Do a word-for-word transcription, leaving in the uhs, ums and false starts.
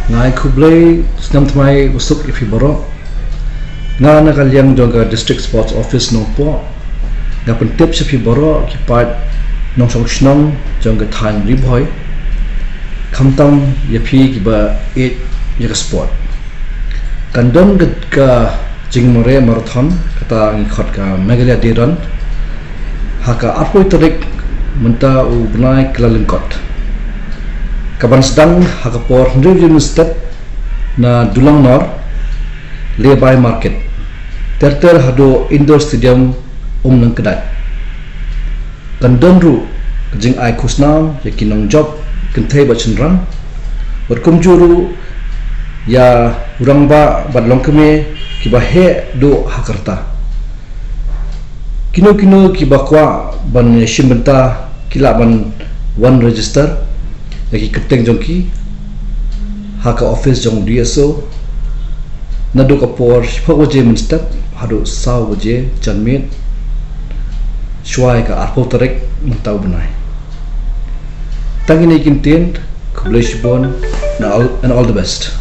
Nga ai khublei snem thymmai basuk ïa phi baroh. Nga na ka liang jong ka District Sports Office Nongpoh, nga pyntip sha phi baroh ki paid nongshong shnong jong ka thaiñ Ri Bhoi, khamtam ïa phi kiba ïeit ïa ka sport. Kan don ka, ka jingmare marathon, kata ngi khot ka Meghalaya Day Run, ha ka arphew tarik mynta u bnai Kyllalyngkot. Ka ban sdang ha ka por hynriew baje mynstep na Dulongnor, Lebai Market, ter ter haduh Indoor Stadium Umnangkdait. Kan don ruh ka jingai khusnam ïa ki nongjop kynthei bad shynrang, bad kumjuh ruh ïa u rangbah bad longkmie kiba heh duh ha ka rta. Kino kino kiba kwah ban shim bynta ki lah ban wan register ïa ki kyrteng jong ki ha ka office jong D S O naduh ka por shiphew baje mynstep haduh saw baje janmiet shwa ïa ka arphew tarik mynta u bnai. Tang kine ki ktien, khublei shibun and all, and all the best.